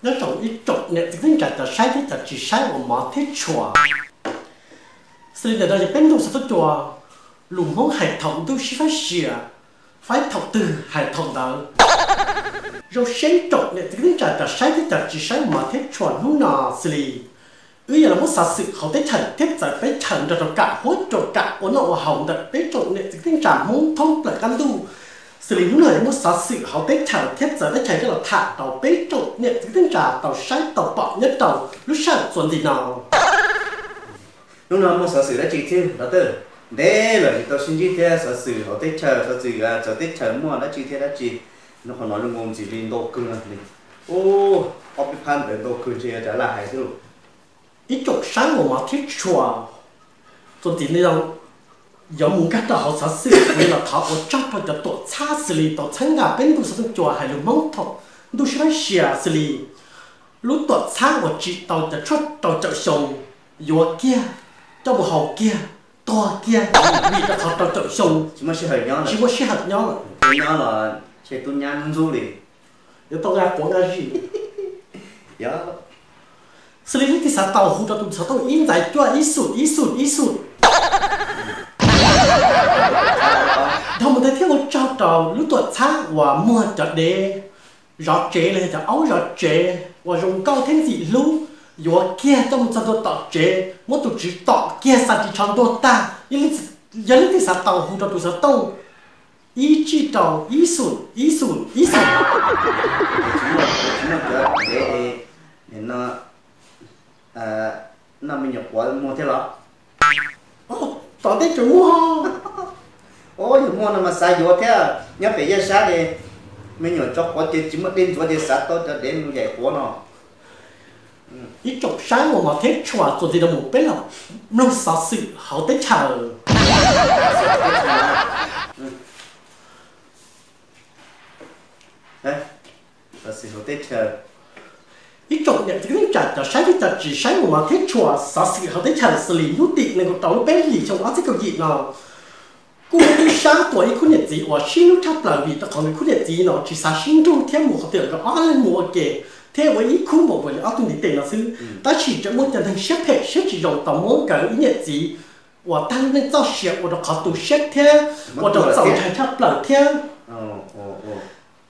Nyob zoo ib tsoom niam txiv kwv tij neej tsa cov saib thiab cov tsis saib uas hmov thiab tshua. Xws li ntawm no yog peb ntuj xov tooj cua, lus Hmoob hais thaum ntuj sib faib sia, faib thaum twg hais thaum ntawd. Zoo siab ib tsoom niam txiv kwv tij neej tsa cov saib thiab cov tsis saib uas hmov thiab tshua hnub no xws li wb yuav los muab xov xwm hauv teb chaws thiab txawv teb chaws nrog rau kam huab rau kam ua noj ua haus ntawm peb tsoom niam txiv kwv tij neej tsa Hmoob thoob plaws qab ntuj. Xws li hnub no yuav muaj xov xwm hauv teb chaws thiab txawv teb chaws coj los tham rau peb tsoom niam txiv kwv tij neej tsa tau saib tau pom nyob rau lub sij hawm txuas ntxiv no. Hnub no muaj xov xwm dab tsi thiab dov tawj? Ntev lawm tsis tau sib ntsib thiab xov xwm hauv teb chaws, xov xwm txawv teb chaws muaj dab tsi thiab dab tsi. Hnub qhov no zoo ntxiv li ntau kawg li. Ub, ob peb phab ntawd ntau kawg ntshe yuav tsav laj hais xwb lauj. Ib tsoom saib uas hmov thiab tshua, txuas ntxiv no yuav mus nkag rau hauv xov xwm, kuv yuav los thov ua tsaug rau cov tuam txhab xws li tau txhawb nqa peb ntuj xov tooj cua hais lus Hmoob thaum ntuj sib faib sia xws li lub tuam txhab uas tsim tau cov tshuaj rau caum xyoo, yuav kiag, coj mus haus kiag, tuag kiag, vim rau qhov rau caum xyoo tsis muaj sij hawm nyob lawm. Nyob los ntshe tub nyab ntxub li, yuav tau nqa quav nqa zis. Xws li leej twg xav tau hu rau tus xov tooj ib ntxais cuaj ib xum ib xum ib xum. Dhau mus ntawd thiab ua tsaug rau lub tuam txhab uas muag cov dev zov tsev los yog cov aub zov tsev uas zoo nkauj thiab ntxim hlub, yuav kiag coj mus txog ntua tom tsev, muab tus tswv tom kiag xa ris tsho ntuag tag. Yog leej twg xav tau hu rau tus xov tooj ib tsij rau ib xum ib xum ib xum. Tsis muaj cov dev no, noj me nyuam quav muag thiab los? Tom ntej tseem muag. Yog muaj no mas xav yuav thiab. Nyob pem yaj sab li, me nyuam tso quav ces tsis muaj dej ntxuav ces xav tau cov dev mus yaim quav no. Ib tsoom saib uas hmov thiab tshua, txuas ntxiv no mus peb los mloog xov xwm hauv teb chaws. Xov xwm hauv teb chaws. Ib tsoom niam txiv kwv tij neej tsa cov saib thiab cov tsis saib uas hmov thiab tshua, xov xwm hauv teb chaws xws li hnub tim nees nkaum rau lub peb hlis xyoo ob txhiab kaum yim no, kuj muaj tub sab tua ib khub niam txiv uas sib hlub tshaj plaws vim rau qhov nkawd khub niam txiv no tsis xav sib nrug thiab mus qhov twg los nkawd ob leeg mus ua ke thiab ua ib khub npaum nkaus li ob tug ntiv tes no xwb. Tab sis tseem muaj cov neeg siab phem siab tsis zoo tau muab nkawd ib niam txiv uas tag lub neej txoj sia ua rau qhov tu siab thiab ua rau txaus ntshai tshaj plaws thiab.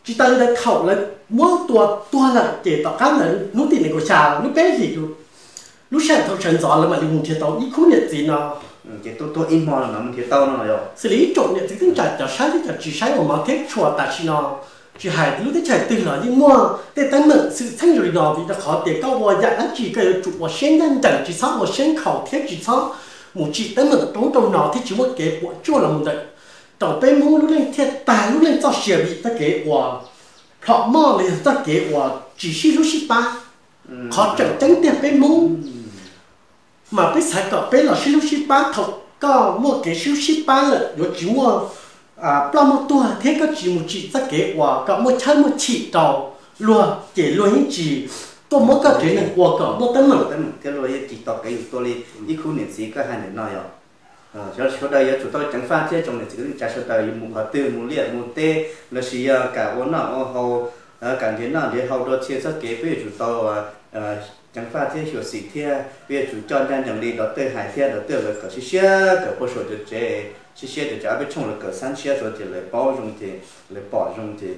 Tsis tas li ntawd, thaum lawv muab tua tuag lawm ces tom qab ntawd hnub tim nees nkaum xya lub peb hlis lub sij hawm thaum sawv ntxov lawv mam li mus nrhiav tau ib khub niam txiv no. Ces tuaj tuaj ib hmo no mus nrhiav tau no yog. Xws li ib tsoom niam txiv kwv tij neej tsa cov saib thiab cov tsis saib uas hmov thiab tshua, tam sim no tsis hais lub teb chaws twg los yeej muaj tej teeb meem xwm txheej zoo li no, vim rau qhov tias koj ua yam dab tsi koj yuav tsum ua siab ncaj ncees, tsis txhob ua siab nkhaus thiab tsis txhob mus tsim teeb meem rau ub rau no thiab tsis muaj kev puas tsuaj los mus ntawm rau peb Hmoob lub neej thiaj tag lub neej txoj sia vim txoj kev uas plhom moj los yog txoj kev uas tsis sib hlub sib pab. Qhov tseem ceeb tiag peb Hmoob mas peb xav kom peb los sib hlub sib pab. Thaum koj muaj kev sib hlub sib pab lawm yuav tsis muaj ploj muaj tuag thiab koj tsis mus tsim txoj kev uas kom muaj chawb muaj chim rau luag ces luag yeej tsis tuaj muab koj tsev neeg ua kom muaj teeb meem thiab luag yeej tsis tos kev yus tua li ib khub niam txiv koj hais ntawm no yog. Sawv daws yuav tsum tau ceev faj thiab tsoom niam txiv kwv tij neej tsa sawv daws yuav mus qhov twg, mus liaj mus teb lossis yog kam ua noj ua haus, kam nrhiav noj nrhiav haus rau txhia txoj kev peb yuav tsum tau ceev faj thiab xyuam xim thiab peb yuav tsum coj ncaj ncees li dov tawj hais thiab dov tawj lawv kom siab siab kom puag saum cov tsev, siab siab cov tsev ob peb tshooj lawv kom xab siab rau ces lawv paub zoo ces lawv pom zoo ces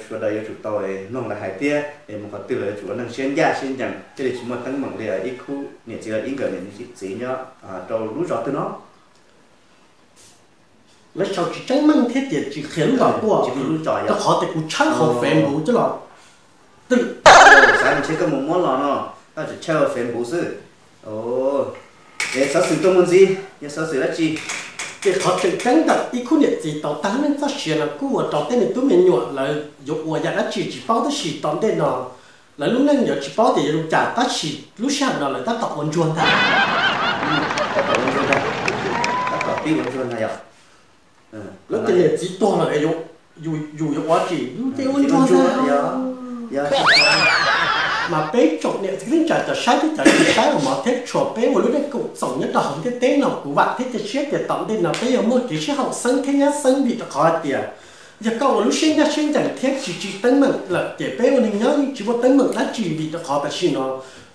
sawv daws yuav tsum tau mloog lawv hais thiab es mus qhov twg los yuav tsum ua neeg siab ncaj siab ncees thiaj li tsis muaj teeb meem li ib khub niam txiv los ib nkawm niam txiv nyob rau lub zos twg no. Lawv sau tsis tseeb meej thiab ces tsis qhia lub zos tuaj, rau qhov tias kuv tshawb hauv Facebook coj los twm. Xav ntshe koj mus muab los no, koj tsis tshawb hauv Facebook xwb. Es xov xwm tuaj mus ntxiv yog xov xwm dab tsi? Ces qhov tseem ceeb ntawm ib khub niam txiv tau tag lub neej txoj sia no kuj ua rau tej me tub me nyuam lawv yuav ua yam dab tsi tsis paub, tab sis tom ntej no lawv lub neej yuav tsis paub tias yuav zoo cas, tab sis lub sij hawm no lawv tab tom ua ntsuag ntag. Tab tom ua ntsuag ntag, tab tom pib ua ntsuag ntag yog. Lub tias niam txiv tuag lawm, yus yuav ua tsi, lub tias ua ntsuag ntag. Mas peb tsoom niam txiv kwv tij neej tsa cov saib thiab cov tsis saib uas hmov thiab tshua, peb ua lub neej koom txoos nyob rau hauv ntiaj teb no, kuv vam thiab cia siab tias tom ntej no peb yuav muaj kev sib haum xeeb thiab nyab xeeb vim rau qhov hais tias Yog koj ua lub siab ncaj siab ncees thiab tsis tsis teeb meem lawm ces peb ua neeg nyob yeej tsis muaj teeb meem dab tsi vim rau qhov tam sim no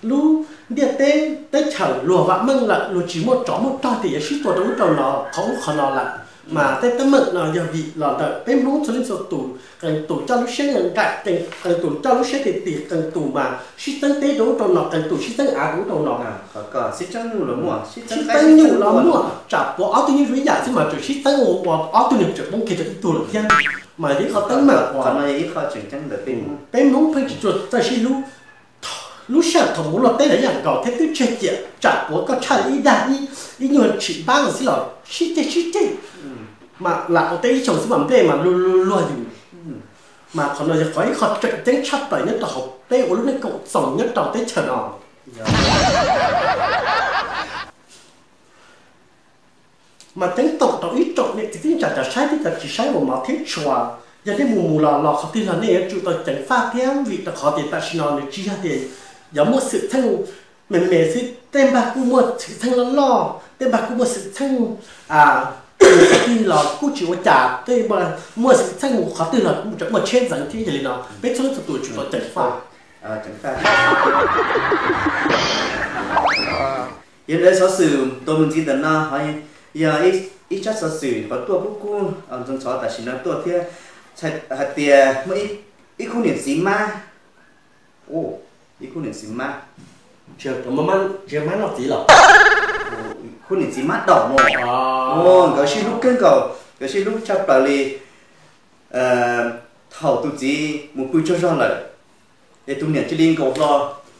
lub ntiaj teb teb chaws luag vam meej lawm, luag tsis muaj tsov muaj rog tias yuav sib tua rau ub rau no qhov ub qhov no lawm. Mas tej teeb meem no yog vim los ntawm peb Hmoob txhua leej txhua tus qee tus coj lub siab nqaim, qee tus coj lub siab ti ti, qee tus mas sib txeeb teb rau ub rau no, qee tus sib txeeb av rau ub rau no. Sib txeeb nyuj los muaj, tsam puav ob tug nyuj zoo ib yam xwb mas tseem sib txeeb ua ob tug niag tseem poob kiag rau ib tug lawm thiab. Mas yog ib qho teeb meem uas peb Hmoob pheej tsis tshua txawj sib hlub. Lub sij hawm thaum mus luaj teb los ib yam nkaus thiab, twb tseg ciam tsam puav koj tshaj li ib dag, ib nyuag tshim npab los xij los sib ceg sib ceg, mas lam ua teb ib xyoos xwb mas nplej mas luag luag yus. Mas qhov no yog qhov ib qho tseem ceeb tshaj plaws nyob rau hauv peb ua lub neej koom txoos nyob rau teb chaws no. Mas ceeb toom rau ib tsoom niam txiv teb tsa cov saib thiab cov tsis saib uas mov thiab tshua, yog nej mus mus los los qhov twg los nej yuav tsum tau ceev faj thiab, vim rau qhov tias tam sim no nws tsis yog tias yuav muaj xwm txheej me me xwb, tej npag kuj muaj xwm txheej loj loj, tej npag kuj muaj xwm txheej qhov twg los kuj tsis ua cas, tej muaj xwm txheej qhov twg los kuj muaj tsheb ntxeev thiab. Yog li no peb txhua leej txhua tus tsum tau ceev faj. Yog ntawd xov xwm tuaj mus ntxiv ntawm no yog ib tsab xov xwm qhov tuaj Pub Kub, ntxhov tam sim no tuaj thiab, hais tias muaj ib khub niam txiv mab, ib khub niam txiv mab, tsis mab noj txiv los, khub niam txiv mab daum no, nkawd sib hlub kawg nkaus, nkawd sib hlub tshaj plaws li. Thaum tus txiv mus pw tsaug zog lawm, es tus niam cia li nkaus hlo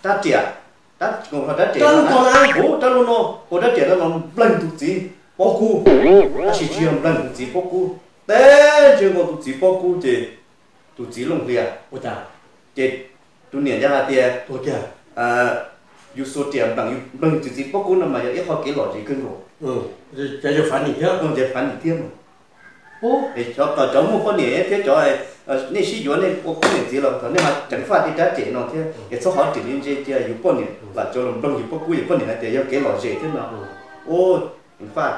rab riam, nkaus hlo rab riam, ub rab lub no, nkaus rab riam no los npleeg tus txiv pob kub, tab sis tsis yog npleeg tus txiv pob kub, teb ntsej nkaus tus txiv pob kub ces tus txiv looj hlias. Ces tus niam ntawd hais tias, yus xuas riam npleeg tus txiv pob kub no mas yog ib qho kev lom zem kawg nkaus, ces fav nim thiab mas. Cov muaj poj niam thiab cov nej sib yuav nej ua khub niam txiv los thaum nej ho ceev faj tej rab riam no thiab es txhob hov riam li ntse cia yus poj niam lam tso los npleeg yus pob kub, yus poj niam hais tias yog kev lom zem thiab no. Ua ceev faj,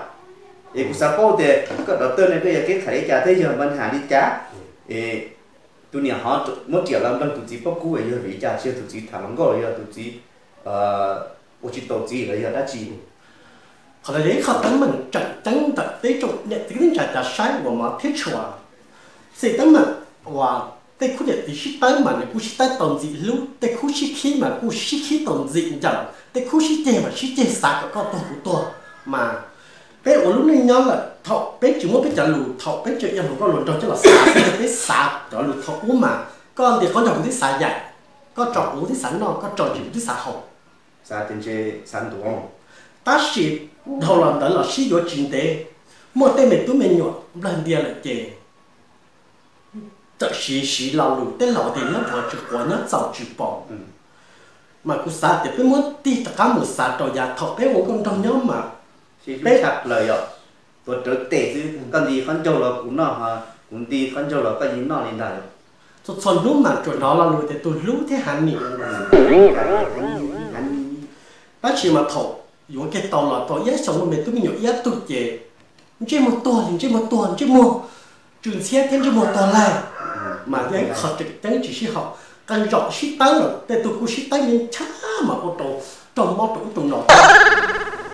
es kuv xav paub tias koj dov tawj no koj yog kev qhais li cas thiab yog npa has li cas, es tus niam ho muab riam los npleeg tus txiv pob kub yog vim li cas, tsis yog tus txiv tham hluas nkauj los yog tus txiv ua tsis tau txiv los yog dab tsi. Qhov no yog ib qho teeb meem tseem ceeb ntawm peb tsoom niam txiv teb tsa cov saib uas mov thiab tshua. Xws teeb meem uas tej khub niam txiv sib tawb mas nws kuj sib tawb tau ntxim hlub, tej khub sib khib mas kuj sib khib tau ntxim ncaws, tej khub sib ceg mas sib ceg xav kom koj tuag kuv tuag. Mas peb ua lub neej nyob lawm thaum peb tsis muab peb cov lus, thaum peb tseem yog hluas nkauj hluas nraug coj los xav, peb xav cov lus thaum ub mas koj nti qab nrog kuv twb xav yaim, koj tso kuv twb xav noj, koj tso ntsis kuv twb xav haus, xav ntuav. Tab sis dhau los ntawd los sib yuav tsis ntev, muaj tej me tub me nyuam nplawg ntia lawm ces txawm siv siv lo lus tej laus tias nyob nrov tsis quav nyob txaus tsis paus. Mas kuv xav tias peb muab tig rov qab mus xav rau yav thaum peb ua nkauj nraug nyob mas peb tshaj plaws yog tuav rawv tes xwb, koj nti qhov ncauj los kuv noj, kuv nti qhov ncauj los koj yeej noj li ntawd. Txhua txhua hnub mas tsuas hnov lo lus tias tus hlub thiab hav nim. Tab sis mas thaum yuav kiag tau los tau ib xyoos muaj me tub me nyuam ib ob tug ces ntsej muag tuag li, ntsej muag tuag, ntsej muag tsw ntxhiab thiab ntsej muag tuag lawm. Mas yog ib qho tseem ceeb tsis sib haum, qee zaum sib tawb los tej tug kuj sib tawb nchab mas ua rau raug mob rau ub rau no.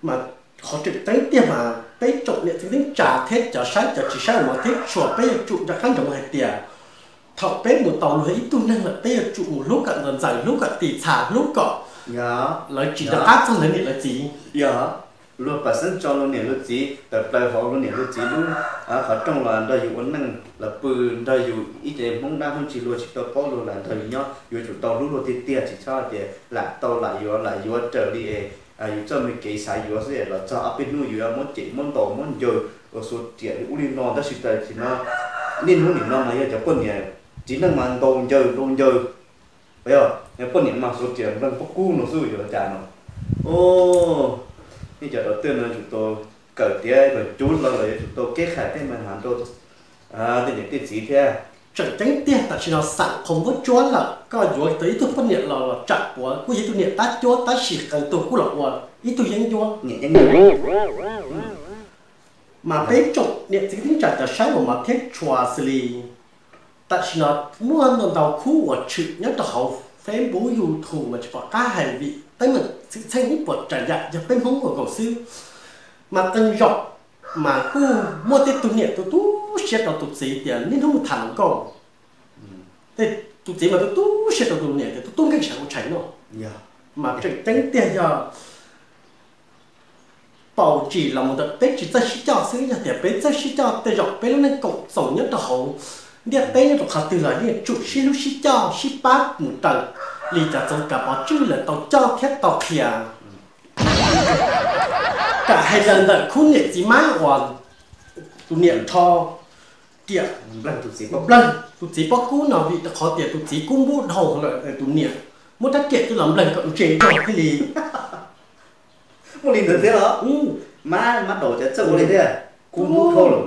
Mas qhov tseem ceeb tiag mas peb tsoom niam txiv teb tsa thiab cov saib cov tsis saib uas mov thiab tshua peb yuav tsum nco qab ntsoov hais tias thaum peb mus tau luag ib tug neeg lawm peb yuav tsum mus hlub kom ntxaws ntxaws, hlub kom tis txha, hlub kom lawv tsis nco qab txog lawv niam lawv txiv. Luag pam xeeb tso luag niam luag txiv tawm plaws hauv luag niam luag txiv lub qhov rooj los nrog yus ua neej los pw, nrog yus ib ce Hmoob dab Hmoob tsig luag tsis tau paub luag los nrog yus nyob, yuav tsum tau hlub luag tiag tiag, tsis txhob tias lam tau lam yuav lam yuav raws li es yus txoj me kev xav yuav xwb los txog ob peb hnub yus yuav muab cem muab ntaus muab ncaws ua xuas riam li ub li no. Tab sis tam sim no niaj hnub nim no mas yog cov poj niam txiv neej mas ntaus ncaws ntaus ncaws, yog poj niam mas xuas riam npleeg pob kub no xwb yuav cas no. Nej cov dov tawj no tsum tau kawm tiav kom cub los los yuav tsum tau keb qhais tej mas hav rau tej niam tej txiv thiab. Tseem ceeb tiag tam sim no xam qhov npua tsuab lawm, koj yuav tau ib tug poj niam los los tsam puav kuj yog ib tug niam tab cuab, tab sis qee tug kuj los ua ib tug yeeb ncuab. Mas peb tsoom niam txiv teb tsa cov saib uas mov thiab tshua xws li Tam sim no muaj ntau ntau khub uas tshwm nyob rau hauv Facebook, YouTube mas tsis pom qab hais vim teeb meem xwm txheej ib puas tsav yam yog peb Hmoob ua nkaus xwb. Mas qee zaum mas kuj muaj tej tug niam tu tu siab rau tus txiv tias niaj hnub mus tham hluas nkauj. Tej tus txiv mas tu tu siab rau tus niam tias tus tub nkeej sawv ua tshais noj. Mas tseem ceeb tiag yog tau ntsis los mus ntawm peb tsis txawj sib coj xwb. Yog tias peb txawj sib coj tej zaum peb lub neej koom txoos nyob rau hauv ntiaj teb nyob rau qhov twg los yeej tsum sib hlub sib coj sib pab mus raws li cov txoov kav pov tswj lawv tau coj thiab tau qhia. Kam hais los ntawm khub niam txiv mab uas tus niam rho riam npleeg tus txiv pob kub no vim rau qhov tias tus txiv kub npub dhau lawm, tus niam muab rab riam coj los npleeg kom ntse nrog thiaj li. Muaj li ntawd thiab los? Mab, mab daus cov txawj ua li thiab. Kub npub dhau lawm.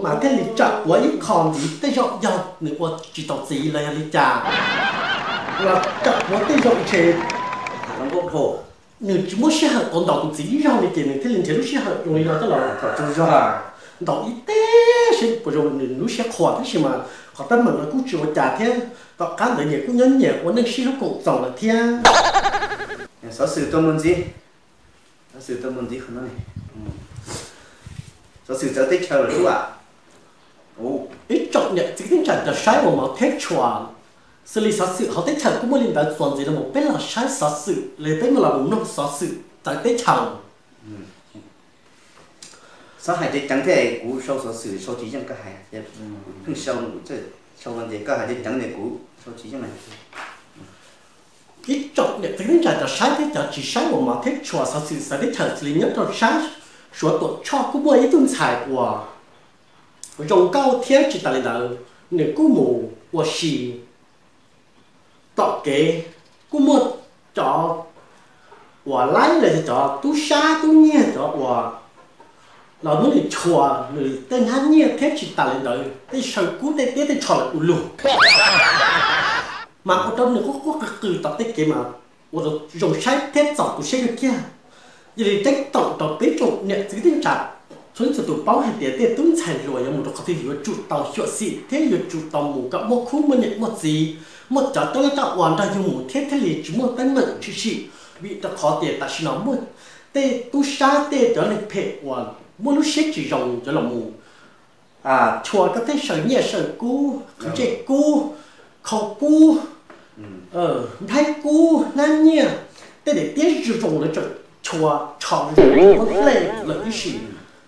Mas thiaj li tsam puav ib qho ntxiv tej zaum yog nws ua tsis tau txiv los yog li cas, los tsam puav tej zaum ntshe nws tsis muaj sij hawm tau ntaus tus txiv ib zaug li ces nws thiaj li nrhiav lub sij hawm zoo li no coj los thaum tsaug zog ntaus ib teg seb puas zoo nws lub siab qhuas. Tab sis mas qhov teeb meem no kuj tsis ua cas thiab, tom qab ntawd nyias kuj nyob nyias ua neej sib hlub koom txoos lawm thiab. Xov xwm tuaj mus ntxiv, xov xwm tuaj mus ntxiv qhov no, xov xwm txawv teb chaws lawm sub. Ib tsoom niam txiv kwv tij neej tsa cov saib uas hmov thiab tshua, xws li xov xwm hauv teb chaws kuj muaj li ntawd, txuas ntxiv no mus peb los saib xov xwm los peb mam los mus mloog xov xwm txawv teb chaws. Txhob hais ceev ceev thiab, kuv sau xov xwm sau tsis yeej koj hais, pheej sau, sau ces koj hais ceev ceev ces kuv sau tsis yeej. Ib tsoom niam txiv kwv tij neej tsa cov saib thiab cov tsis saib uas hmov thiab tshua, xov xwm txawv teb chaws xws li nyob rau sab Suav Tuam Tshoj kuj muaj ib tug ntxhais uas zoo nkauj thiab tsis tas li ntawd nws kuj mus ua si tom kev, kuj muaj cov uas laib los yog cov tub sab tub nyiag cov uas los muab nws chua nws tej hnab nyiaj thiab tsis tas li ntawd tej saw kub tej tiab tej tsho lawm du lug. Mas ua rau nws quaj quaj qw qw tom tej kev mas ua rau zoo saib thiab txaus tu siab kawg kiag. Yog li ceeb toom rau peb tsoom niam txiv kwv tij neej tsa txhua leej txhua tus paub hais tias tej tub ntxhais hluas yuav mus rau qhov twg yuav tsum tau xyuam xim thiab yuav tsum tau mus kom muaj khub muaj niam muaj txiv, muaj cov rab laj raj ua nrog yug mus thiab thiaj li tsis muaj teeb meem tshwm sim. Vim rau qhov tias tam sim no muaj tej tub sab tej cov neeg phem uas muaj lub siab tsis zoo yuav los mus chua koj tej saw nyiaj saw kub, qhov ntsej kub, khau kub, nplhaib kub, hnab nyiaj, tej daim tiab zoo zoo lawv tseem chua tsho zoo zoo muab hlej lawm tib si.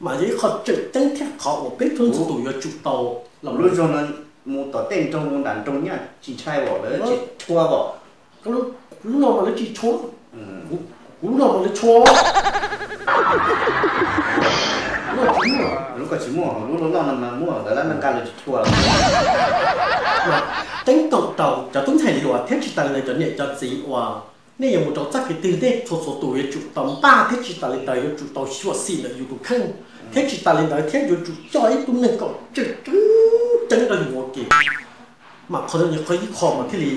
Mas yog ib qho tseem ceeb thiab qhov uas peb txhua leej txhua tus yuav tsum tau los lub zoo no mus tom tej nroog mus nram nroog nyiaj tsis ntshai os, lawv tsis chua os. Lub no mas lawv tsis chua. Kuv lub no mas lawv chua. Lub ko tsis muaj, lub loj loj no mas muaj, lawv lab nqa lawv tsis chua. Ceeb toom rau cov tub ntxhais hluas thiab tsis tas li ntawd cov niam cov txiv uas nej yuav mus rau txoj kev twg nej txhua txhua tus yuav tsum tau npaj thiab tsis tas li ntawd yuav tsum tau xyuam xim ntawm yus tus kheej, thiab tsis tas li ntawd thiab yuav tsum coj ib tug neeg kom tseem ceeb ceeb rau yus ua ke. Mas qhov no yog qhov ib qho mas thiaj li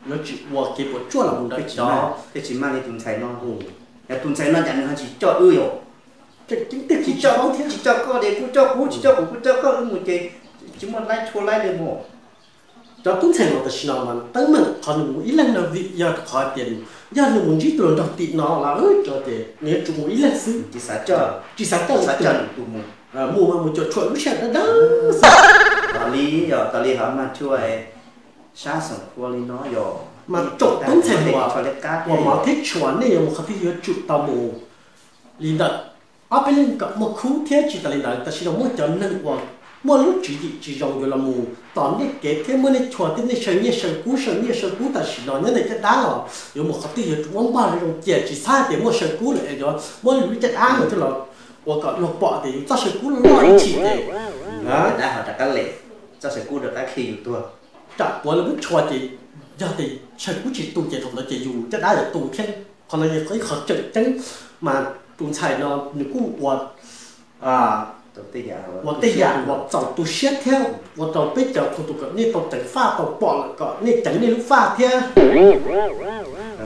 yuav tsis ua kev puas tsuaj los mus ntawd cov. Thiaj tsis maj li tus ntxhais no. Yog tus ntxhais no cas nws ho tsis coj wb yom? Tsis coj, tsis coj koj ces kuj coj kuv, tsis coj kuv kuj coj koj, wb mus ces tsis muaj laib tshua laib li mus. Cov tub ntxhais los tam sim no mas teeb meem qhov nws mus ib leeg no vim yog qhov tias yog nws mus ntsib tus hluas nraug tim no los ces nws yuav tsum mus ib leeg xwb, tsis xav coj, tsis xav coj tus mus, mus mas mus cuam tshuam lub sij hawm dawb dawb xwb. Tos li, yog tos li ho mag tshua sab xoom khua li no yog. Mas tsoom tub ntxhais hluas uas hmov thiab tshua nej yuav mus qhov twg yuav tsum tau mus li ntawm ob peb leeg kom muaj khub thiab tsis tas li ntawd tam sim no muaj cov neeg uas muaj lub tswv yim tsis zoo yuav los mus tos nej kev thiab muab nej chua thiab nej saw nyiaj saw kub saw nyiaj saw kub tam sim no nyob ntawm caj dab los yuav mus qhov twg yuav tsum muab npog zoo cia tsis txhob hais tias muaj saw kub lawm es yuav muab lub caj dab mus thiab los ua kom luag pom tias yus txoj saw kub loj ib chim ces caj dab ho rov qab lem, txoj saw kub rov qab khi yus tuag. Tsam puav lawv muab chua ces yog tias saw kub tsis tu ces thaum ntawd ces yus caj dab yuav tu thiab. Qhov no yog ib qho tseem ceeb mas tus ntxhais no nws kuj ua ua tej yam uas txaus tu siab thiab ua rau peb cov txhua tus kom nej tau ceev faj tau pom lawm kom nej ceev nej lub faj thiab.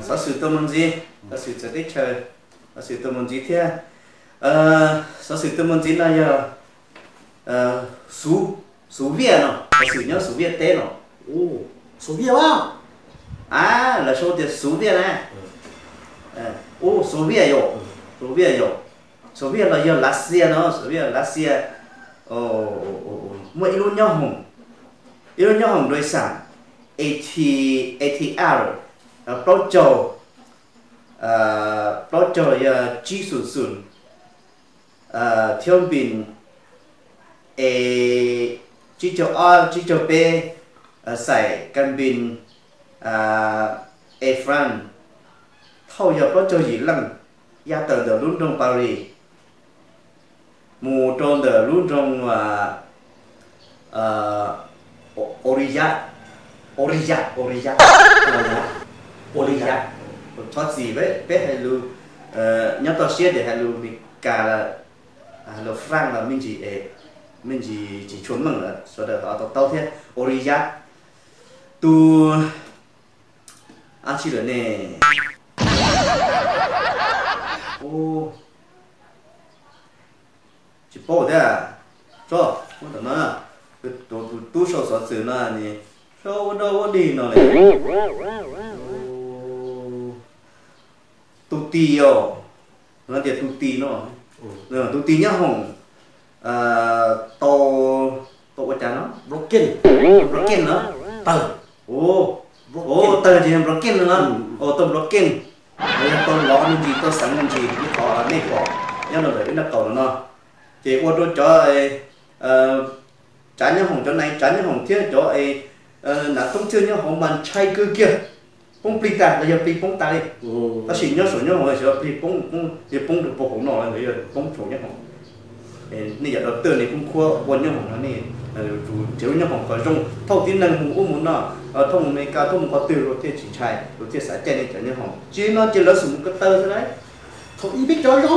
Xov xwm tuaj mus ntxiv, xov xwm txawv teb chaws, xov xwm tuaj mus ntxiv thiab. Xov xwm tuaj mus ntxiv no yog Xuv Viaj no. Xwm nyob Xus Viaj teb no. Xus Viaj a, lawv sau tias Xus Viaj na. Ub, Xus Viaj yom, Xus Viaj yom. Xus Viaj los yog Lav Xias no, Xus Viaj Lav Xias muaj ib lub nyob hoom, ib lub nyob hoom dua xam, eighty, eighty hour, plaub caug, plaub caug yog tsib xus xus, thiab npis es tsib caug ob tsib caug peb, xaim ka npis es Fran, thauj yog plaub caug yim leej, ya tawm ntawm lub nroog Paris mus rau ntawm lub nroog Aurillac, Aurillac, Aurillac, Aurillac. Thov txim peb hais lus nyob toj siab ces hais lus Meskas los, hais lus France los me ntsis, me ntsis tsis tshua meej lawm, sawv daws ho to taub thiab. Aurillac, tus, ab tsi lawm ne, tsis paub thiab. Tso, muab tam no, tus tub sau xov xwm no, sau ua dog ua dig no li. Tus tis os, no tias tus tis no, tus tis nyob hoom tau, tau ua cas no, broken no, tawg, tawg ces broken no, tau broken, yog tau lov me ntsis, tau xeev me ntsis, ib qho nej pom nyob rau ntawm ib nab qaum no no, ces ua rau cov tsav nyob hoom, cov nais tsav nyob hoom thiab cov nas toob txhij nyob hoom mas ntshai kawg kiag, poob plig tag los yog plig poob tas li. Tab sis nyob saum nyob hoom xyov plig poob, poob, yog poob rau puag hauv no los yog poob saum nyob hoom. Nej yog doctor nej kuj khuab ua nyob hoom no, nej tsev lub nyob hoom kom zoo, thauj tib neeg mus ub mus no, thauj mus Amelikas, thauj mus qhov twg los thiaj tsis ntshai, los thiaj xav caij nej cov nyob hoom. Tsis li no ces lawv xum mus ko taw xwb lauj. Thaum ub peb cov zoo,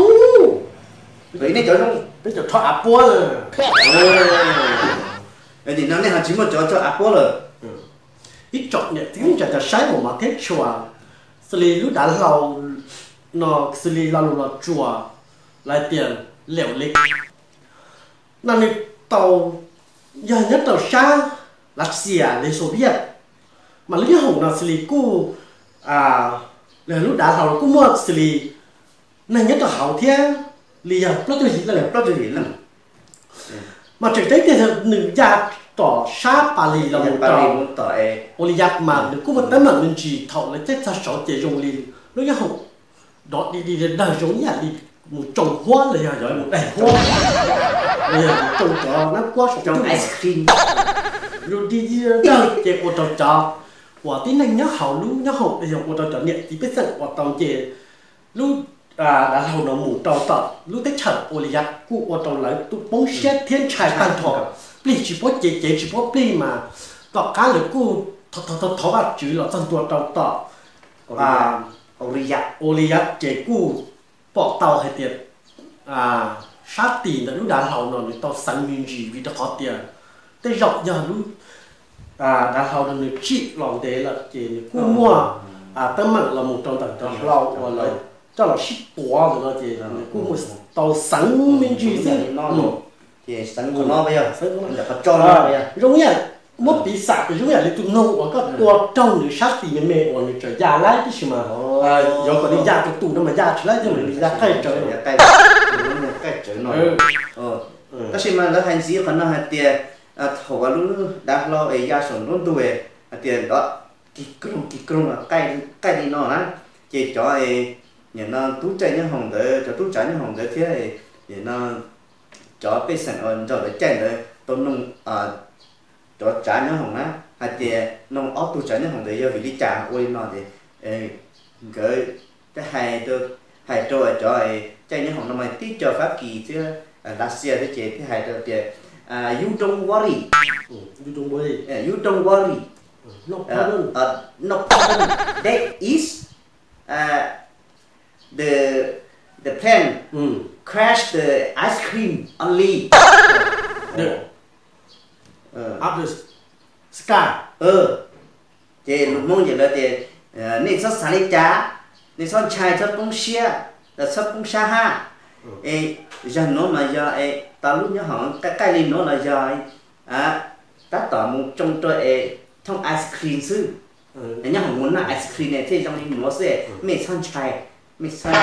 thaum ub nej cov zoo, peb cov rho av puab lawm. Nim no nej ho tsis muaj cov rho av puab lawm. Ib tsoom niam txiv ntsa cov saib mus mov thiab tshua, xws li lub dav hlau no, xws li lo lus Los Tsuas lawv tias lawm li no, nws tau, yog nyob rau sab Lav Xias li Xus Viaj, mas lub nyob hoom no xws li kuj, lub dav hlau kuj muaj xws li neeg nyob rau hauv thiab, li yog plaub caug yim leej, plaub caug yim leej. Mas tseem ceeb tiag nws ya tom sab Pas Lis los mus rau Ua Li Yas mas nws kuj muaj teeb meem me ntsis, thaum lawv caij txog saud ces zoo li lub nyob hoom dov di di dawg zoo ib yam li mus tsoo huab los yog mus daig huab, los yog mus tsoo cov nab kuab saum ice cream, zoo di di dawg ces ua rau cov uas tib neeg nyob hauv lub nyob hoom los yog ua rau cov niam txiv pej xeem uas tau nce lub dav hlau no mus rau tom lub teb chaws Ua Li Yas kuj ua rau lawv tus poob siab thiab ntshai tag nrho, plig tsis puab cev, cev tsis puab plig mas tom qab lawv kuj thov Vajtswv los txog ntua rau tom Ua Li Yas ces kuj pom tau hais tias sab tis ntawm lub dav hlau no nws tau xeev me ntsis vim rau qhov tias tej zaum yog lub dav hlau no nws tsim los ntev lawm ces nws kuj muaj teeb meem los mus rau ntawm cov hlau uas lawv coj los sib tuav ntawm no ces nws kuj muaj tau xeev me ntsis xwb. Zoo ib yam muab piv xam tias zoo ib yam li tus noog uas koj tua raug nws sab tis me me uas nws tseem ya laib tib si mas, yuav kom nws ya tus tus no mas ya tsis laib thiab mas nws ya qaij tsawv, qaij tsawv no. Tab sis mas lawv hais ntxiv qhov no hais tias thaum uas lub dav hlau es ya saum nruab ntug hais tias nrov kis kroog kis kroog, qaij li no na, ces cov nim no tub caij nyob hoom ntawd, cov tub tsav nyob hoom ntawd thiab nim no cov pej xeem uas nrog lawv caij ntawd tau noog cov tsav nyob hoom na hais tias noog ob tug tsav nyob hoom ntawd yog vim li cas ua li no ces nkawd thiaj hais, hais rau cov caij nyob hoom no mas tib co Fab Kis thiab Lav Xias thiab ces thiaj hais rau tias you don't worry, you don't worry, no problem, that is the the plane crash the ice cream only. Up the sky. Ces lus Hmoob ces lawv tias nej txhob xav li cas, nej txhob ntshai, txhob poob siab, txhob poob sab hab. Es yog nuav mas yog tau lub nyob hoom qaij li nuav los yog, tab tom mus tsoo rau es thooj ice cream xwb. Nyob hauv mus noj ice cream ne thiaj zoo li nuav xwb, mej txhob ntshai, mej txhob xav,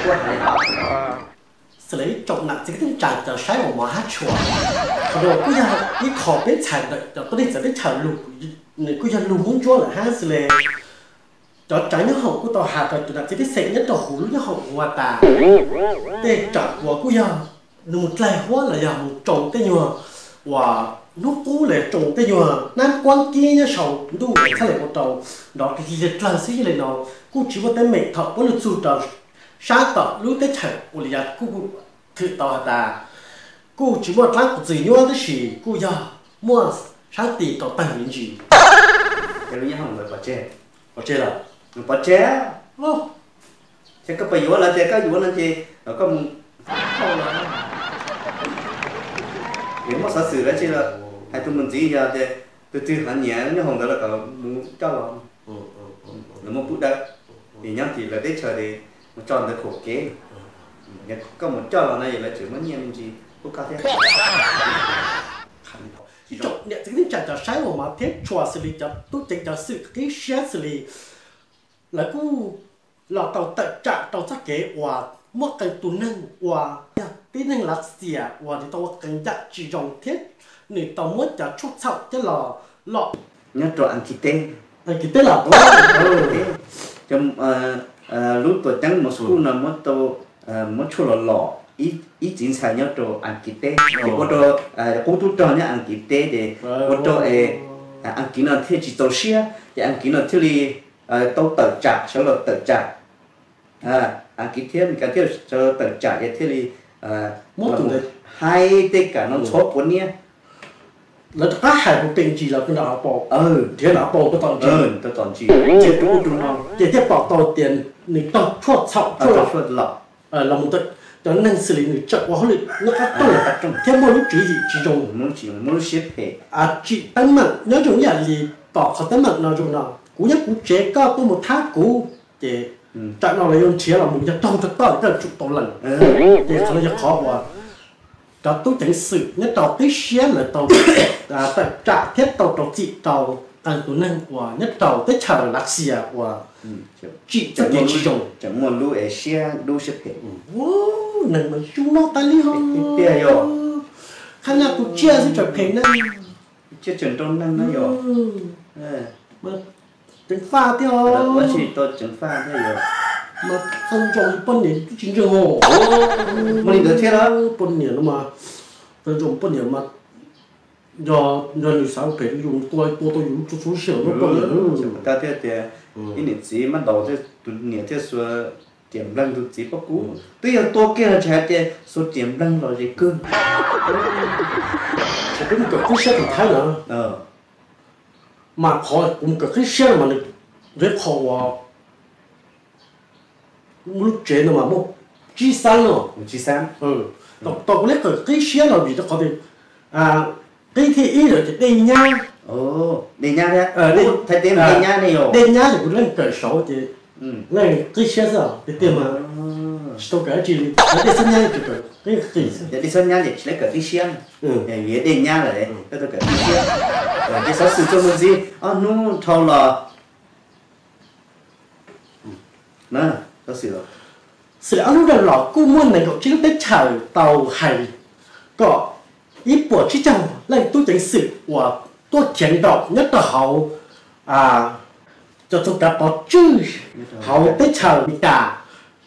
kuv hais li ntawd. Xws li ib tsoom nam txiv kwv tij neej tsa cov saib uas mov hab tshua, qhov no kuj yog ib qho peb txhais ntawm cov tuab neeg txawv teb chaws lug, nws kuj yog lug Hmoob Ntsuab lawm hab xws li cov tsav nyob hoom kuj tau has rau cov nam txiv pej xeem nyob rau huv lub nyob hoom ua tas tej tsam uas kuj yog nws mus dlaig huab los yog mus tsoo tej nyuag uas hnub qub los tsoo tej nyuag nab kuab kib nyob sau ntuj txhab le ua rau nrov kiag dlaag xwb. Yog li no kuj tsis muaj teeb meem thaum puab lug txug rau sab tom lub teb chaws ua li yas kuj thwm tau has tas kuj tsis muaj dlaab qhov txwm nyuaj tab sis kuj yog muaj sab tis tau tawg me ntsis. Ces lub nyob hoom ntawd pov tseg, pov tseg lawm, pov tseg. Ces koj puas yuav lawv tias koj yuav no ces koj mus, es muab xov xwm lawv tsi los hais tus mus ntxiv yog tias tus twg hov nyiam nyob hoom ntawd los kom mus coj los, lawv muab pub dawb, es nyob tim lawv teb chaws es mus tso ntawd khuam kev. Koj mus coj los no es lawv tseem muab nyiaj me ntsis pub koj thiab. Ib tsoom niam txiv kwv tij neej tsa cov saib uas mov thiab tshua xws li cov tub ceev cov xwm qib siab xws li lawv kuj los tau tawm tsam rau txoj kev uas muaj qee tus neeg uas yog tib neeg Lav Xias uas nws tau ua qee yam tsis zoo thiab nws tau muab cov tshuaj txhaum coj los lom nyob rau Aas Kiv teb, Aas Kiv teb los, lub tuam ceeb Moscow no muab tau, muab tshuaj los lom ib txiv ntxhais nyob rau Aas Kiv teb ces ua rau qub tub rog nyob Aas Kiv teb ces ua rau Aas Kiv no thiaj tsis txaus siab ces Aas Kiv no thiaj li tau tawm tsam, sawv los tawm tsam. Aas Kiv thiab Amelikas thiaj sawv los tawm tsam ces thiaj li muab tus ntawd haib tej kam no ntxhov quav niab. Lawv rov qab hais hu pem ntsis los rau nram hauv paus, nrhiav nram hauv paus rau tom ntsis, ces thiaj pom tau tias nws raug tshuaj txhaum, tshuaj lom, los mus cov neeg xws li nws tseem ua hauj lwm nyob qab rooj thiab muaj lub tswv yim tsis zoo, muaj lub siab phem, tsim teeb meem nyob zoo ib yam li tom qhov teeb meem no zoo no. Kuv nyob kuv tsev koj tuaj mus thab kuv, ces tsam no los yuav nrhiav los mus yog raug rau koj koj tsum tau lees. Ces qhov no yog qhov uas cov tub ceev xwm nyob rau tib siab lawv tau tawm tsam thiab tau rau txim rau qee tus neeg uas nyob rau teb chaws Lav Xias uas tsim txoj kev tsis zoo, tseem muaj lub siab dub siab phem. Neeg mas zoo no tas li ho. Tiag yog, qhab naj tus tsiaj xwb tseem phem na, tsiaj tseem nrau neeg na yog. Ceev faj thiab os, tsis tau ceev faj thiab yog, mas qee zoo li poj niam twb tsis ntseeg os. Muaj li ntawd thiab los? Poj niam no mas, qee zoo poj niam mas yog, yog nws xav ua phem yus tua, tua tau yus txhua txhua sij hawm poj niam. Thiab tias ib niam txiv mab daus thiab tus niam thiaj xuas riam npleeg tus txiv pob kub, twb yog tua kiag los tsis hais tias xuas riam npleeg los ze kawg. Ces peb mus kawm qib siab tus thaib na, mas qhov kuv mus kawm qib siab no mas nws yog ib qho uas muaj lub tsev no mas muaj tsib xab no, tau kuv leb kawm qib siab no vim rau qhov tias qib thib ib lawm ces dej nyab, dej nyab thiab, dej nyab ces kuv leej kawm saud ces leej qib siab xwb tiag tiag mas tsis tau kawm dab tsi li, dej xab nyab ces kawm qib qis xwb, dej xab nyab ces tsis leb kawm qib siab, vim dej nyab lawm tau kawm qib siab. Ces xov xwm txuas mus ntxiv ob hnub dhau los na, xws li ob hnub dhau los kuj muaj nees nkaum tsib lub teb chaws tau hais kom ib puas tsib caug leej tub ceev xwm uas tuaj khiav nkaum nyob rau hauv cov txoog kav pov tswj hauv teb chaws Amelikas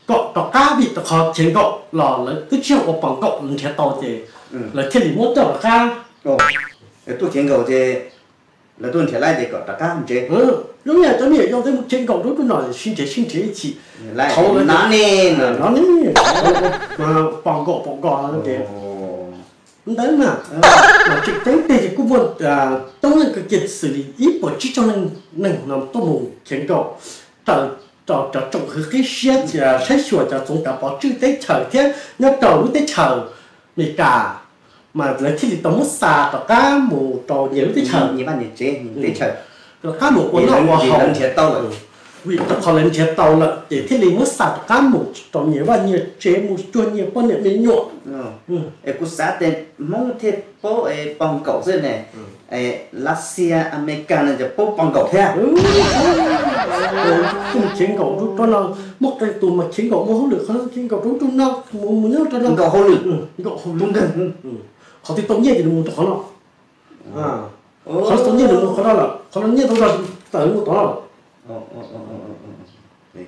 kom rov qab vim rau qhov khiav nkaum los lawv twb tsis yog ua pom nkaum los nrhiav tau ces lawv thiaj li muab coj rov qab. Tuaj khiav nkaum ces lawv tuaj nrhiav lawm ces kom rov qab ntsev. Lub yam cov me nyuam yaus twb mus khiav nkaum rau rau no sib nrhiav sib nrhiav ib chim, thaum no ne, no ne, pom nkaum pom nkaus no ces ntawd mas, mas tseem ceeb tiag ces kuj muaj coob leej kawg kiag xws li ib puas tsib caug leej neeg no tuaj mus khiav nkaum raws cov tsoom hwv qib siab saib xyuas cov txoov kav pov tswj teb chaws thiab nyob rau lub teb chaws Amelikas, mas lawv thiaj li tau muab xa rov qab mus rau nyias lub teb chaws, nyias vaj nyias tsev, nyias teb chaws, rov qab mus ua noj ua haus, nrhiav tau lawm. Vim rau qhov lawv nrhiav tau lawm ces thiaj li muab xa rov qab mus rau nyias vaj nyias tsev, mus cuag nyias poj niam me nyuam. Es kuv xav tias Hmoob thiaj paub pos nkaum xwb ne, Lav Xias, Amelikas no ces paub pos nkaum thiab. Khiav nkaum rau rau no, muaj qee tus mas khiav nkaum mus hauj lwm qhov no, khiav nkaum rau rau no, mus mus nyob rau no, nkaum hauj lwm, nkaum hauj lwm, qhov twg tau nyiaj ces nws mus rau qhov no, qhov no tau nyiaj nws mus qhov no lawm, qhov no nyiaj tau zog tawm mus tod lawm.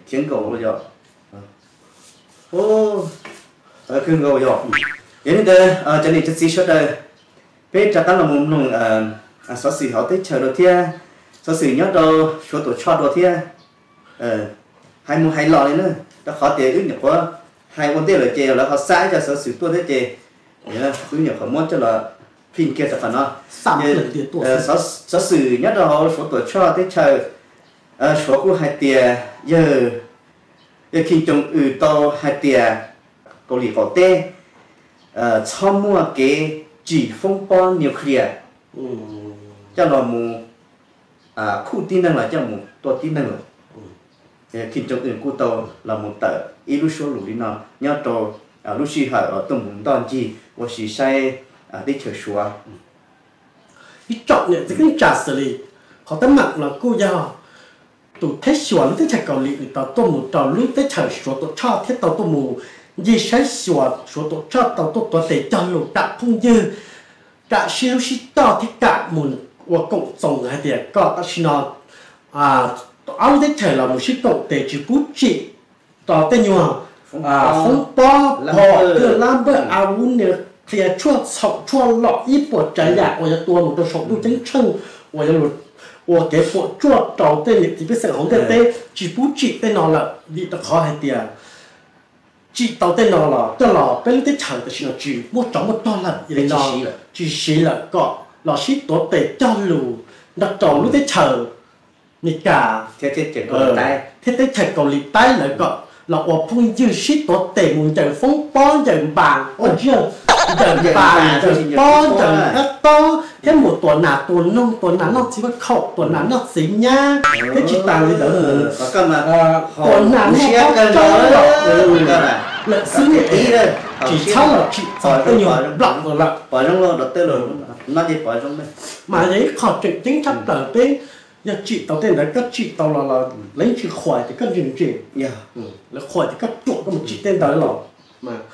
Khiav nkaum los yog, khiav nkaum yog. Yog li ntawd cov niam cov txiv sawv daws, peb rov qab los mus mloog xov xwm hauv teb chaws dua thiab, xov xwm nyob rau Suav Tuam Tshoj dua thiab. Hais mus hais los li na, rau qhov tias wb nyuam qhuav hais ua ntej lawm ces lawv ho xa ib co xov xwm tuaj thiab ces wb nyuam qhuav muab coj los phim kiag rau qhov no. Xov xwm nyob rau hauv Suav Tuam Tshoj teb chaws, Suav kuj hais tias yawg, yawg Kim Jong Un tau hais tias Kaus Lim qaum teb txhob muaj kev tsim foob pob nuclear coj los mus khuj tib neeg los coj mus tua tib neeg lawm. Kim Jong Un kuj tau los mus tawm ib lub suab lus li no nyob rau lub sij hawm uas tuaj mus ntoj ncig ua si saib teb chaws Suav. Ib tsoom niam txiv kwv tij neej tsa xws li qhov teeb meem no kuj yog tus thab xyuas lub teb chaws Kaus Lim nws tau tuaj mus rau lub teb chaws Suav Tuam Tshoj thiab tau tuaj mus ncig saib xyuas, Suav Tuam Tshoj tau tuaj tuav tes cog lus kam phooj ywg, kam sib hlub sib coj thiab kam mus ua koom txoos hais tias kom tam sim no ob lub teb chaws los mus sib koom tes tsis pub tsim rau tej nyuag foob pob phom twg lab npawj a vub nias qhia tshuaj txhaum tshuaj lom ib puas tsav yam uas yuav tua mus rau saum ntuj ceeb tsheej uas yuav ua kev puas tsuaj rau tej niam txiv pej xeem hauv ntiaj teb tsis pub tsim tej no lawm vim rau qhov hais tias tsim tau tej no los coj los peb lub teb chaws tam sim no tsis muaj tsov muaj rog lawm, yog li no tsis siv lawm kom los sib tuav tes cog lus nrog rau lub teb chaws Meskas thiab teb chaws Kaus Lim Taib lawv kom los ua phooj ywg sib tuav tes mus ncaws foob pob ncaws npas, ncaws npas ncaws pob ncaws dab tob thiab mus tua nas tua noog tua nas noj txiv vaj khaum tua nas noj txiv nyab thiab tsis tas li ntawd mus tua nas noj pob tsob lawm xwb es tsis txhob los tsim txog tej nyuag nplaum lawm. Mas yog ib qho tseem ceeb tshaj plaws peb yog tsim tau tej ntawd koj tsim tau los los lawv yeej tsis qhuas tias koj ntse ntse, lawv qhuas tias koj ruam koj mus tsim tej ntawd los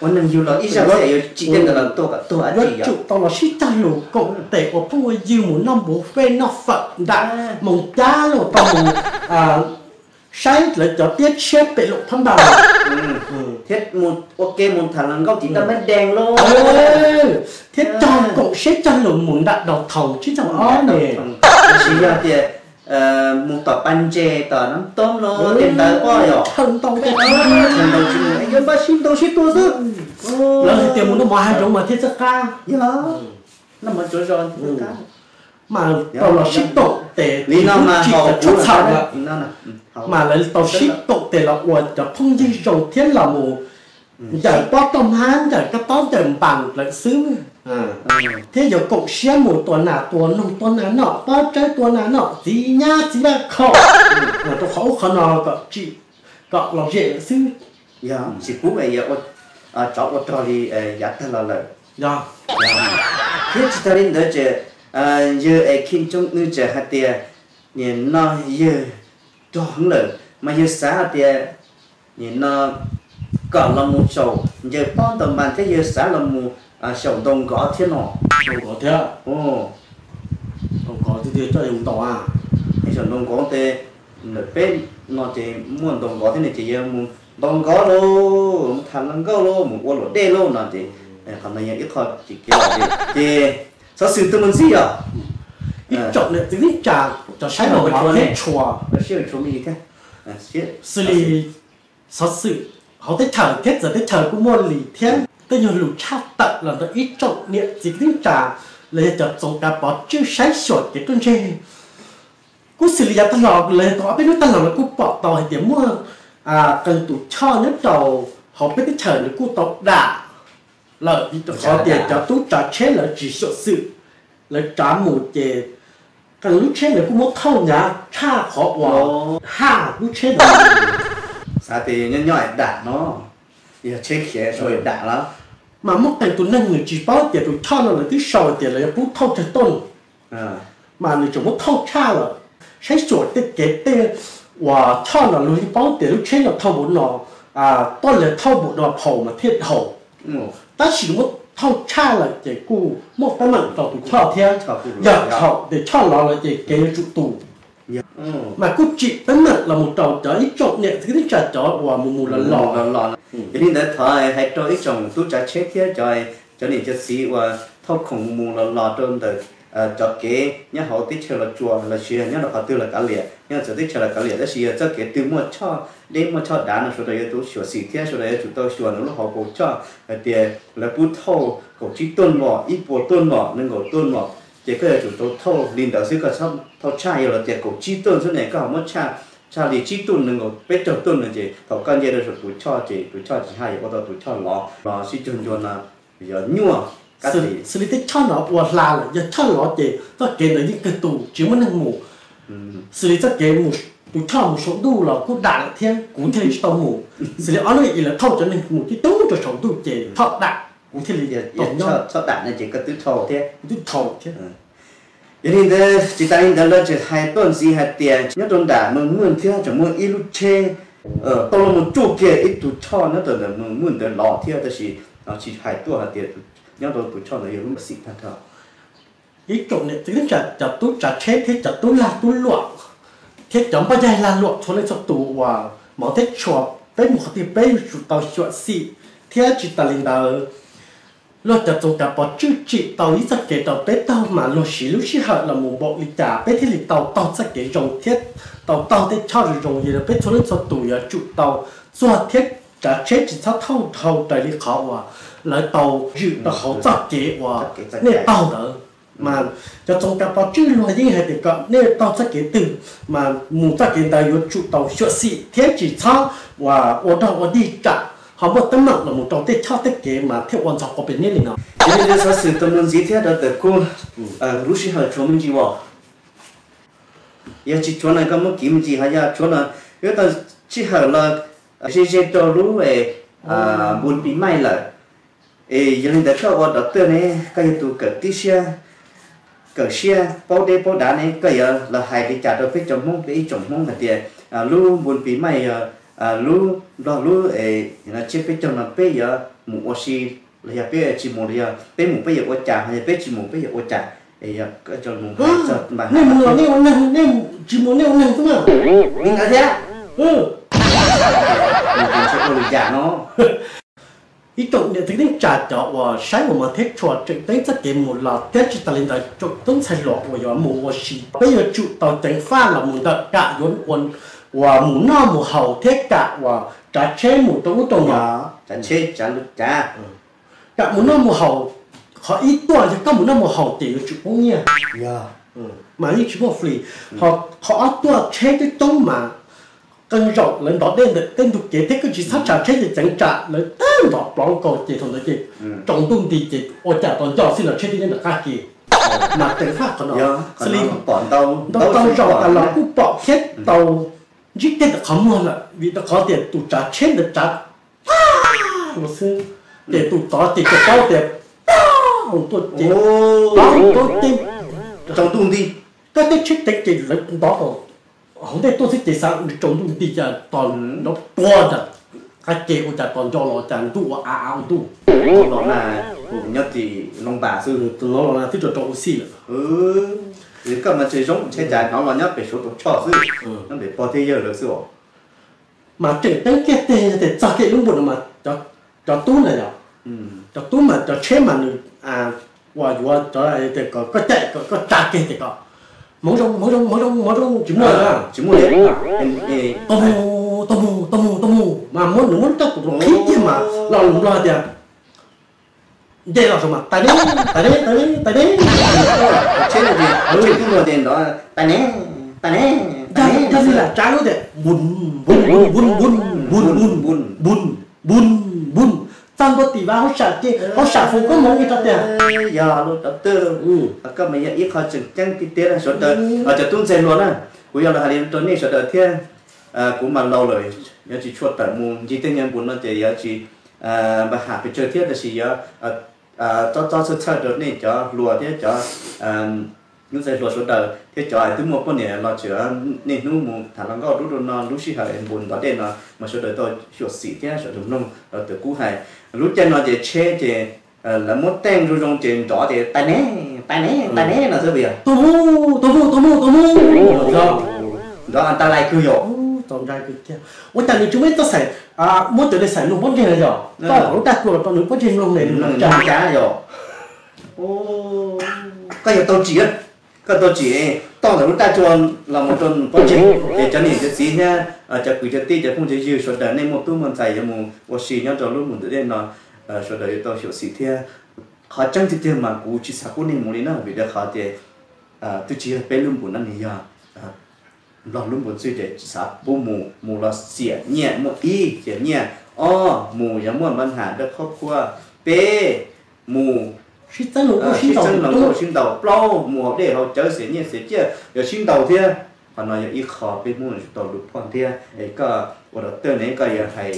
ua neeg yug los ib zaj yuav tsum tau los sib cog lus koom tes ua phooj ua ywg mus noj npua fej noj fawm nram Moos Cab los tau mus saib lawv cov tiab tshiab pem Luam Phab Npas thiab mus ua ke mus tham hluas nkauj tim Taj Mab Dees lauj, thiab cog koom siab cog lus mus nram Dau Thoo tsib caug ob ne. Tsis yog tias mus tom Pas Ntses tom Nab Toob no tej ntawd pob yom, thaum ntau tsis mus, yuav npaj sib ntaus sib tua xwb. Lawv hais tias mus noj mov hav zoov mas thiaj txawj qab. Yog, noj mov tsuav zos thiaj txawj qab. Mas tau los sib koom tes li no mas tsis tau tshua txhaum lawm, mas lawv tau sib koom tes los ua cov phooj ywg zoo thiab los mus ncaws pob roj hmab ncaws kab tob ncaws npas lawm xwb, thiab yuav koom siab mus tua nas tua noog tua nas noj pob tsawb tua nas noj txiv nyab txiv vaj khaum, rau qhov ub qhov no kom tsim kom los zem lawm xwb. Yog tsis pub tsov ua rog li yav tag los lawm. Thiab tsis tag li ntawd ces yawg es Kim Jong Un tseem hais tias nim no yawg rog heev lawm mas yawg xav hais tias nim no kom los mus xyaum ncaws pob ntaus npas thiab yawg xav los mus xyaum ntaus nkov thiab no. Ntaus nkov thiab, ntaus nkov tiag tiag coj yawg mus ntaus a. Xyaum ntaus nkov tes ntawm peb no ces muaj ntaus nkov thiab ne ces yawg mus ntaus nkov lauj, mus tham hluas nkauj lauj, mus ua luam dej lauj no ces qhov no yog ib qho tsis kev lom zem ces xov xwm tuaj mus ntxiv os. Ib tsoom niam txiv neej tsa cov saib los thiab tshua, xws li xov xwm hauv teb chaws thiab txawv teb chaws kuj muaj li thiab tej nyuag lus tshaj tawm los rau ib tsoom niam txiv neej tsa los yog cov txoov kav pov tswj saib xyuas kev ruaj ntseg. Kuj xws li yav tag los los yog tau ob peb hnub tag los lawv kuj pom tau hais tias muaj qee tus choj nyob rau hauv peb teb chaws nws kuj tau dam lawm vim rau qhov tias cov tub tsav tsheb lawv tsis xyuam xim, lawv tsav mus ces Lub tsheb ntawd kuj muab thauj hnyav tshaj qhov uas haj lub tsheb ntawd. Xav tias nyob nyob dam no, yog tsheb khiav sau dam lawm. Mas muaj qee tus neeg nws tsis paub tias tus choj no lawv twb sau tias lawv yuav pub thauj tsawg tuj, mas nws tseem muab thauj tshaj lawm. Saib xyuas tej kev tej uas choj no luag yeej paub tias lub tsheb no thauj npaum no, tuaj lawv thauj npaum no phaum mas thiaj dhau. Tab sis muab thauj tshaj lawm ces kuj muaj teeb meem rau tus choj thiab. Yog thaum tias choj lov lawm ces kev yuav tsum tu. Mas kuj tsim teeb meem los mus rau cov ib tsoom niam txiv kwv tij neej tsa cov uas mus mus los los. Yog li ntawd thov hais rau ib tsoom tub tsav tsheb thiab cov, cov niam cov txiv uas thauj khoom mus mus los los rau ntawm cov kev nyob hauv teb chaws Los Tsuas los sis nyob rau qhov twg los kav liam, nyob txawv teb chaws los kav liam, tab sis yog txoj kev twg muaj choj deb muaj choj dav no sawv daws yuav tau xyuam xim thiab sawv daws yuav tsum tau xyuas nws lub hauv paus choj hais tias lawv pub thauj kaum tsib tuj npom, ib puas tuj npom, nees nkaum tuj npom, ces koj yuav tsum tau thauj li ntawd xwb. Koj thauj tshaj yog los tias kaum tsib tuj xwb ne, koj ho muab tshaj, tshaj li tsib tuj nees nkaum peb caug tuj no ces thaum koj nce rau saum tus choj ces tus choj tsis haj yuav ua tau tus choj lov los sib cuag ncua no yog nyuaj. Xws li tej choj no ua hla lawm, yog choj lov ces txoj kev ntawd yeej kawg tus tsis muaj neeg mus. Xws li txoj kev tus choj mus saum ntuj los kuj dam lawm thiab kuv thiaj li tsis tau mus. Xws li ob lub ib lawv thauj cov neeg mus tib tug rau saum ntuj ces choj dam, kuv thiaj li tau nyob. Choj dam no ces koj twb dhau thiab, kuv twb dhau thiab. Yog li ntawd tsis tas li ntawd lawv tseem hais tuaj ntxiv hais tias nyob rau nram Moos Mwj thiab tseem muaj ib lub tsheb tau los mus tsuj kiag ib tug choj nyob rau ntawm Moos Mwj ntawd los thiab, tab sis tsis hais tuaj hais tias nyob rau tus choj ntawd yog lub xim tag nrho. Ib tsoom niam txiv kwv tij neej tsa cov tub tsav tsheb thiab cov tub lag tub luam thiab cov npoj yaig lag luam txhua leej txhua tus uas hmov thiab tshua, peb mus qhov twg peb yuav tsum tau xyuam xim thiab tsis tas li ntawd luag cov txoos kav pov tswj tsim tau ib txoj kev rau peb taug mas luag siv lub sij hawm los mus npaum li cas peb thiaj li tau taug txoj kev zoo thiab tau taug tej choj zoo zoo. Yog li peb txhua leej txhua tus yuav tsum tau txuag thiab tsav tsheb tsis txhob thauj dhau raws li qhov uas lawv tau zwm rau hauv txoj kev uas nej taug ntawd. Mas cov txoos kav pov tswj luag yeej hais tias kom nej taug txoj kev twg mas mus txoj kev ntawd yuav tsum tau xyuam xim thiab tsis txhob uas ua dog ua dig tsam ho muaj teeb meem los mus rau tej choj tej kev mas thiaj ua ntxhov quav pes niab li no. Yog li ntawd xov xwm tau mus ntxiv thiab rau ntawm kuv, lub sij hawm tshuav me ntsis as. Yog tsis tshuav no koj muab kiv me ntsis, ho yog tshuav no wb tau sij hawm los ze ze rau lub Npun Pis Maij lawm. Es yog li ntawd koj ua dov tawj ne, koj yog tus kawm tib siab, kawm siab paub deb paub dav ne, koj yuav los hais li cas rau peb cov Hmoob, peb ib tsoom Hmoob hais tias lub Npun Pis Maij yog lub Nplog lub tsiab peb caug no peb yuav mus ua si los yog peb tsis mus los yog peb mus peb yuav ua cas, ho yog peb tsis mus peb yuav ua cas? Es yog koj mus hais txog mas nej mus los nej ua neeg, nej tsis mus nej ua neeg xwb na. Li ntawd thiab. Mus ces ntshe ua lwm yam no. Ib tsoom niam txiv kwv tij neej tsa cov uas saib uas hmov thiab tshua, tseem ceeb txoj kev mus los thiab tsis tas li ntawd tsoom tub ntxhais hluas uas yuav mus ua si, peb yuav tsum tau ceev faj los mus ntawm kam yuav ua, uas mus noj mus haus thiab kam uas tsav tsheb mus rau ub rau no. Kam mus noj mus haus, qhov ib tuaj yog koj mus noj mus haus ces yuav tsum poob nyiaj, mas yeej tsis muaj free. Ho qhov ob tuaj tsheb coob coob mas qee zaum lawv ntov dej ntawm tej ntug kev thiab koj tsis txhob tsav tsheb ces ceev tsam lawv tab ntov plov nkaus ces thaum ntawd ces tsaus ntuj nti ces ua cas tos nco xwb los tsheb twb nyob nram qab ke. Mas ceev faj qhov no. Xws li ntau ntau zaus tas los kuj pom thiab tau ntsib kiag ntawm qhov muag lawm vim rau qhov tias tus tsav tsheb ntawd tsav tag xwb, ces tus tod ces tsis paub tias tuaj ces tsaus ntuj nti, koj tej tsheb ceev ces lawv ntov hauv ntej tuaj xwb ces xav nws tsaus ntuj nti cas tos nrov tuag cas, qab ke ua cas tos nco los cas ntuj ua av av ua ntuj. Los mas nyob tim Looj Npas xwb, tus no los twb rau rau ua xij lawm. Koj mas tsis zoo tsheb cas hnov los nyob pem Suav tus Tshoj xwb, nyob pem pog thiab yawg lawv xwb os. Mas tseem ceeb kiag tiag yog tias txog kiag lub npun no mas cov tub na yog, cov tub mas cov tsheb mas nws uas yuav cov tias kom koj caij kom koj tsa kiag tias kom hmoov zoo hmoov zoo hmoov zoo hmoov zoo tsis muaj, tsis muaj li. Tau mus tau mus tau mus tau mus mas muab nws muab lub rab tus qhib kiag mas los lus nplog tias nce los saum mas tais neb tais neb tais neb tais neb. Tsheb no ces tsheb tub luag ces nrov tais neb tais neb tais neb. Yog li lam tsav lub tias npun npun npun npun npun npun npun npun npun npun npun txog ntua tim vaj hauj sam ces hauj sam foom koob hmoov li rau tiag. Yog lub rov twg, koj mas yog ib qho tseem ceeb tiag tiag na sawv daws, cov tub ntxhais hluas na. Kuv yog los hais li rau nej sawv daws thiab, kuv mas laus lawm, yuav tsis tshua tawm mus ncig tej nyuag npus no ces yuav tsis npaj ham pes tsawg thiab, tab sis yuav txob txob txhawj txhawj rau nej cov hluas thiab cov tub ntxhais hluas sawv daws thiab cov twb muaj poj niam los tseem niaj hnub mus tham hluas nkauj rau no lub sij hawm npus ntov dej no mas sawv daws tau xyuam xim thiab sawv daws mloog los txawm kuv hais. Lub caij no ces tsheb ces lawv muab teej zoo zoo ces nrov ces tais ne, tais ne, tais ne no xwb puas yog? Tuaj mus, tuaj mus, tuaj mus, tuaj mus. Nrov an ta lais kawg yom. Ua cas nws tsis muab txoj xaim, muab cov li xaim mloog pob ntseg no yog toj tom lub raj tsua los rau nws pob ntseg mloog ne, mloog cas yog? Koj yuav tau tsim, koj tau tsim toj ntawm lub raj tsua los mus rau pob ntseg. Ces cov niam cov txiv thiab cov kwv cov tij cov phooj cov ywg sawv daws nej muaj tub muaj ntxhais yuav mus ua si nyob rau lub npus ntawm dej no, sawv daws yuav tau xyuam xim thiab. Qhov tseeb tiag tiag mas kuv tsis xav pub nej mus li na vim rau qhov tias twb tsis yog peb lub npus no, nws yog Nplog lub npus xwb ces tsis xav pub mus. Mus los xiam nyiaj, muaj ib xiam nyiaj, ob mus yog muaj npab nham rau qhov khuaj, peb mus sib txeeb los sib ntaus, plaub mus haus dej haus cawv xiam nyiaj xiam ciaj yog sib ntaus thiab. Qhov no yog ib qho peb Hmoob tau lus phoj thiab es koj ua doctor ne koj yuav hais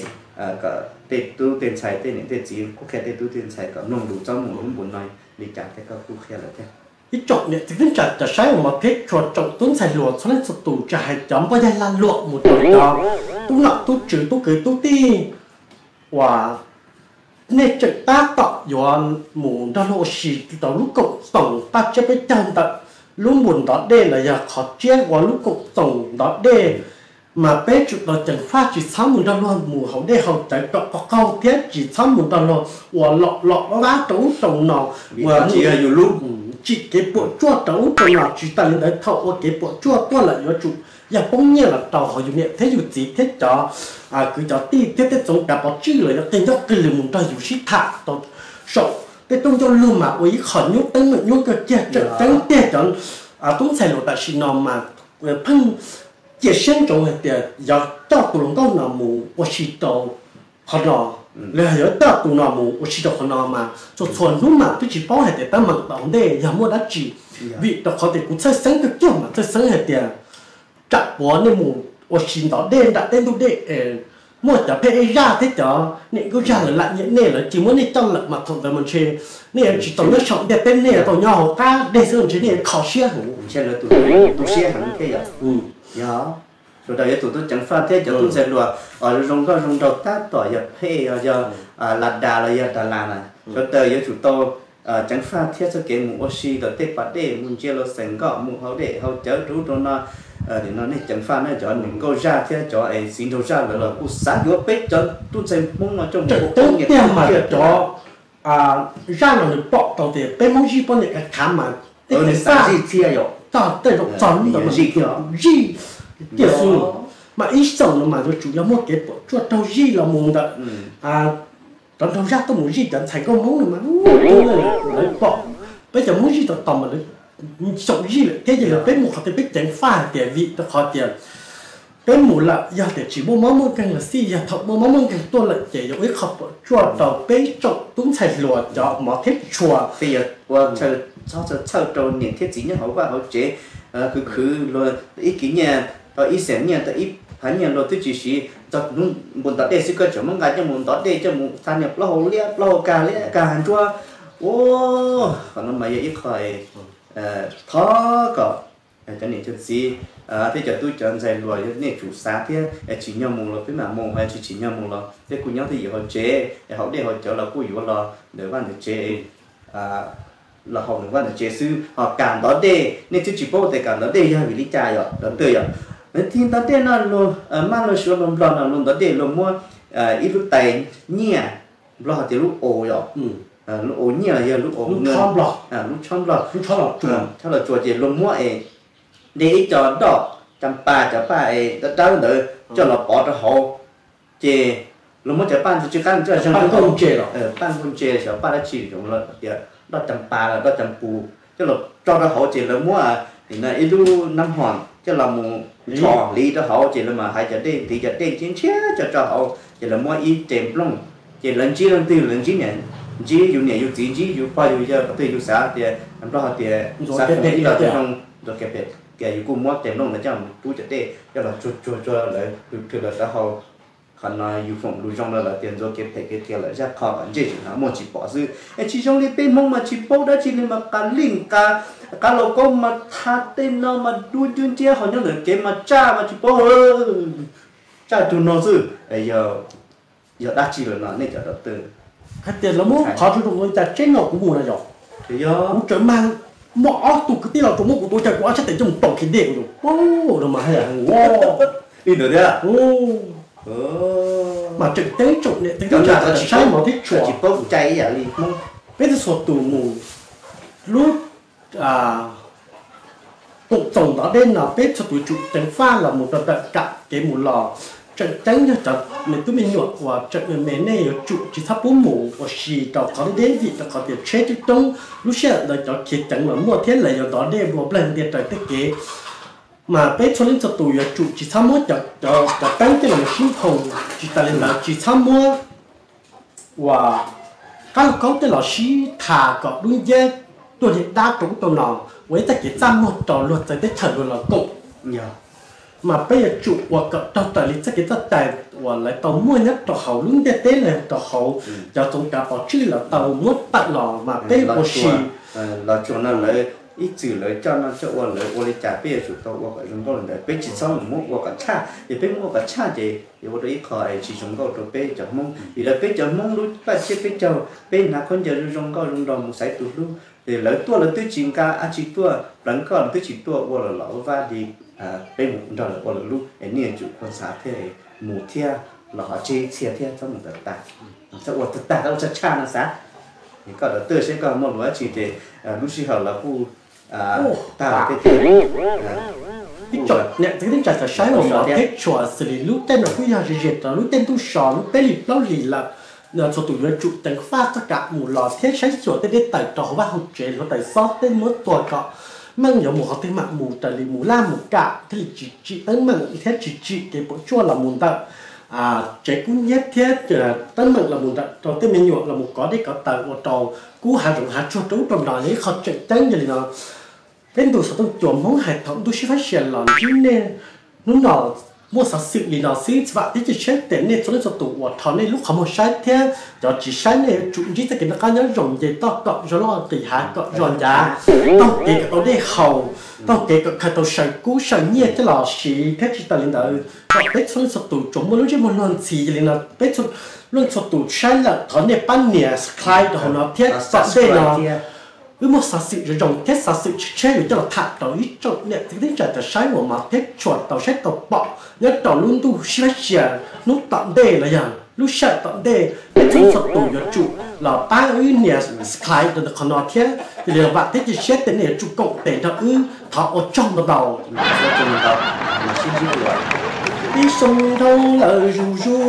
kom tej tub tej ntxhais tej niam tej txiv kuj qhia tej tub tej ntxhais kom mloog lus txhob mus lub npus no li cas thiab koj kuj qhia lawm thiab. Ib tsoom niam txiv kwv tij neej tsa cov saib uas mos thib tshua tsoom tub ntxhais hluas txhua leej txhua tus tsis hais cov npoj yaig lag luam mus rau cov tub nom tub tswv tub kwv tub tij uas nej tseem tab tom yuav mus nrog luag ua si rau lub koom txoos paj tsiab peb caug ntawm lub npus ntov dej los yog qhov tsiab ua lub koom txoos ntov dej, mas peb tsum tau ceev faj tsis txhob mus nrog luag mus haus dej haus cawv kom qaug qaug thiab tsis txhob mus nrog luag ua lom lom vab vab rau ub rau no, ua tsim kev puas tsuaj rau ub rau no. Tsis tas li ntawd thaum ua kev puas tsuaj tuaj lawm yuav tsum yog poob nyiaj los rau hauv yus niam thiab yus txiv thiab cov kwv cov tij thiab tej txoov kav pov tswj los yog tej ncauj qwj lwm mus nrog yus sib tham rau saum tej rooj ncauj lug mas ua ib qho nyuaj teeb meem nyuaj kawg kiag. Tseem ceeb tiag cov tub ntxhais hluas tam sim no mas pheej cia siab ntsoov hais tias yog coj tus hluas nkauj no mus ua si rau qhov no, los yog coj tus no mus ua si rau qhov no mas txhua txhua hnub mas twb tsis paub hais tias teeb meem tom ntej yog muaj dab tsi. Vim rau qhov tias kuv txhawj xeeb kawg kiag mas txhawj xeeb hais tias tsam puav nej mus ua si ntov dej nram teb ntuj dej es muaj cov phej ej zaj thiab cov niam nkauj zaj lawv lam nyiam nej lawv cia muab nej coj lawm mas thaum ntawd mas ntshe nej yuav tsis tau nyob saum ntiaj teb, nej yuav tau nyob hauv qab dej xwb ntshe nej yuav kho siab heev. Ntshe lawv tus tu siab heev thiab yom. Yog sawv daws yuav tsum tau ceev faj thiab cov tub ntxhais hluas zoo zoo nkauj zoo nraug tab tom yog phej yog las das los yog das las na, sawv daws yuav tsum tau ceev faj thiab txoj kev mus ua si tom tej pas dej mus ntsia los xeem nkauj mus haus dej haus cawv rau ub rau no. Nim no nej ceev faj na cov niam nkauj zaj thiab cov txiv nraug zaj lawv los kuj xav yuav peb cov tub ntxhais Hmoob no coj mus ua poj niam tiag mas cov zaj no nws pom tau tias peb Hmoob zij poj niam kav khav mas tej kev xav zij txog tej zaum txog lub ntawd mas zij tiag xwb. Mas ib xyoos no mas yuav tsum yog muaj kev puas tsuaj raug zij los mus ntawm cov nraug zaj tuaj mus zij cov ntxhais nkauj Hmoob no mas lawv pom peb cov Hmoob zij tau tos mas lawv xyaum zij lawm thiab. Ces lawv peb mus qhov twg peb ceev faj hais tias vim rau qhov tias peb mus lawm yog tias tsis muaj mob muaj nkeeg los xij, yog thaum muaj mob muaj nkeeg tuaj lawm ces yog ua ib qho puas tsuaj rau peb tsoom tub ntxhais hluas cov mov thiab tshua. Peb yuav ua txhawj txhawj rau niam thiab txiv nyob hauv vaj hauv tsev, khwv khwv luag ib kis nyiaj tau ib xees nyiaj tau ib phav nyiaj luag twb tsis siv, txog hnub npus ntov dej xwb koj tseem muab nqa coj mus ntov dej coj mus txha niag plaub hau liab plaub hau kag liab kag ntsuab. Ua qhov no mas yog ib qho thov kom cov niam cov txiv thiab cov tub cov ntxhais hluas nej tsum xav thiab, tsim nyog mus los peb mam mus, tsis tsim nyog mus los peb kuj nyob twj ywm hauv tsev, haus dej haus cawv los kuj yuav los ntawm vaj ntawm tsev, los haus ntawm vaj ntawm tsev xwb, ho kam ntov dej nej twb tsis paub tias kam ntov dej yog vim li cas yom, ntov dej yom. Lawv tias ntov dej no luag mab luag suav luag nplog no luag ntov dej luag muab ib lub tais nyiaj, nplog tias lub aus yom, lub aus nyiaj los yog lub aus, lub tshob nplog, tshob los tsuas ces luag muab es de ib co doj cas pas, cov pas es dawb dawb ntawd coj los pov rau hauv. Ces luag muab cov pas ntawd tsw qab ntawd coj, paj nkauj ntses, xyov paj dab tsi, tias doj cas pas los doj cas pus coj los tso rau hauv ces lawv muab ib lub nab hom coj los mus tso hliv rau hauv ces lawv mas hais cov dej, hliv cov dej ntshiab ntshiab tso rau hauv ces lawv muab ib re nplooj Ces lawv ntsib leej twg lawv ntsib niam, ntsib yus niam yus txiv, ntsib yus pog yus yawg, qhov twg yus xav tias Nplog hais tias xav foom ib los tug zoo ntxuav kev phem, ces yus kuj muab tes nplooj ntawd coj mus rub cov dej coj los tsuag tsuag tsuag lawv, lawv sawv hau. Qhov no yus foom lus zoo rau lawv tias ntxuav kev phem kev qias lawm, zaj qhov kom ntsej tseem hnav muag tsis pom xwb. Es tsis zoo li peb Hmoob mas tsis paub dab tsi li mas qas lij qas, qas laus kaub mas tha tej no mas dua ncua nciab, ho nyob ntawm kev mas tsaj mas tsis paub, tsaj cuag no xwb. Yog dab tsi lawm no nej cov doctor? Hais tias lawv muab qhov rau rau ua cas tsheb no kuv mus na yog, kuv tseem mag muaj ob tug kwv tij los tau muab kuv tua chaw kuv ob sab tes coj mus taus khi dej kuv tus no mas hais li ntawd thiab. Mas tseem ceeb tsoom niam txiv tub ntxhais saib mov thiab tshua, peb txhua tus mus lub koom txoos ntov dej no peb txhua tus yuav tsum ceev faj los mus rau ntawm kam kev mus los. Tseem ceeb yog cov me tub me nyuam uas tseem me me nej yuav tsum tsis txhob pub mus ua si rau qhov deb deb vim rau qhov tias tsheb coob coob, lub sij hawm ntawd cov khiav ceev los muaj thiab lawv yuav ntov dej nplua npleeg ntiag raws tej kev. Mas peb txhua leej txhua tus yuav tsum tsis txhob muab cov teeb coj los sib nphoo, tsis tas li ntawd tsis txhob muab uas qab lug kaub coj los sib tha kom dub nciab tuag niag dab rau ub rau no, ua ib txoj kev txaj muag rau luag txawv teb chaws luag los koom. Mas peb yuav tsum ua kom raug raws li txoj kev txoj cai uas lawv tau muaj nyob rau hauv lub ntiaj teb los rau hauv cov txoov kav pov tsij lawv tau muab tawm los mas peb ua si. Los tsuas no lawv ib txwm lawv coj noj coj ua lawv ua li cas peb yuav tsum tau ua kom zoo nkauj li ntawd, peb tsis txhob mus muab ua kom tshaj, yog peb muab ua kom tshaj ces yuav ua rau ib qho tsis zoo nkauj rau peb cov Hmoob. Vim lawv peb cov Hmoob lub paj tsiab peb caug peb hnav khaub ncaws zoo zoo nkauj zoo nraug mus xaiv tus hlub, ces lawv tuaj lawv twb tsis nqa dab tsi tuaj pleev koj, lawv twb tsis tuaj ua los los vaj li, peb mus nrog lawv ua lawv lub es nej yuav tsum khuas xav thiab mus thiab los ho tseg ib txhia thiab txhob mus tawv tas. Txhob ua tag tag, txhob ua tshaj tshaj no xav. Koj doctor seb koj muaj lus dab tsi ces lub sij hawm los kuj tag lawm thiab. Ib tsoom niam txiv kwv tij neej tsa cov saib mov thiab tshua, xws li lub caij no kuj yog ze ze rau lub caij ntuj so lub peb hlis plaub hlis lawm. Txhua tus yuav tsum ceev faj txoj kev mus los thiab saib xyuas tej dej tawm rau hauv vaj hauv tsev, hluav taws xob tej muab tua kom meej yuav mus qhov twg mam mus raws li mus laj mus kam thiaj li tsis tsim teeb meem thiab tsis tsim kev puas tsuaj los mus ntawm tsev kub hnyiab thiab teeb meem los mus ntawm rau tej me nyuam los mus kov dej kov taws ua rau kub hav zoov hav tsuag rau ub rau no yog ib qho tseem ceeb. Yog li no peb ntu xov tooj cua Hmoob hais thaum ntuj sib faib sia los ntsib nej hnub no muaj xov xwm li no xwb, vam thiab cia siab tias nej txhua leej txhua tus uas rho nej lub qhov muag saib thiab cov tsis saib nej yuav tsum ntsib txoj kev noj qab nyob zoo, nce toj kom zoo loj, nqis hav kom zoo ncav, taug kev kom tau dej haus, taug kev kom khaws tau saw kub saw nyiaj coj los siv thiab tsis tas li ntawd kom peb txhua leej txhua tus tsuas muaj lub ntsej muag luag ntxhi. Yog li no peb txhua leej txhua tus saib lawm thov nej pab nias subscribe rau hauv no thiab tom ntej no wb muaj xov xwm zoo zoo thiab xov xwm tshiab tshiab yuav coj los tham rau ib tsoom niam txiv kwv tij neej tsa cov saib mov thiab tshua tau saib tau pom nyob rau lub ntuj sib faib sia hnub tom ntej los yog lub sij hawm tom ntej. Peb txhua txhua tus yuav tsum los pab wb nias subscribe rau ntawm qhov no thiab. Yog li vam thiab cia siab tias nej yuav tsum koom tes nrog wb, thov ua tsaug ntau ntau. Ib xyoo dhau lawm zuj zus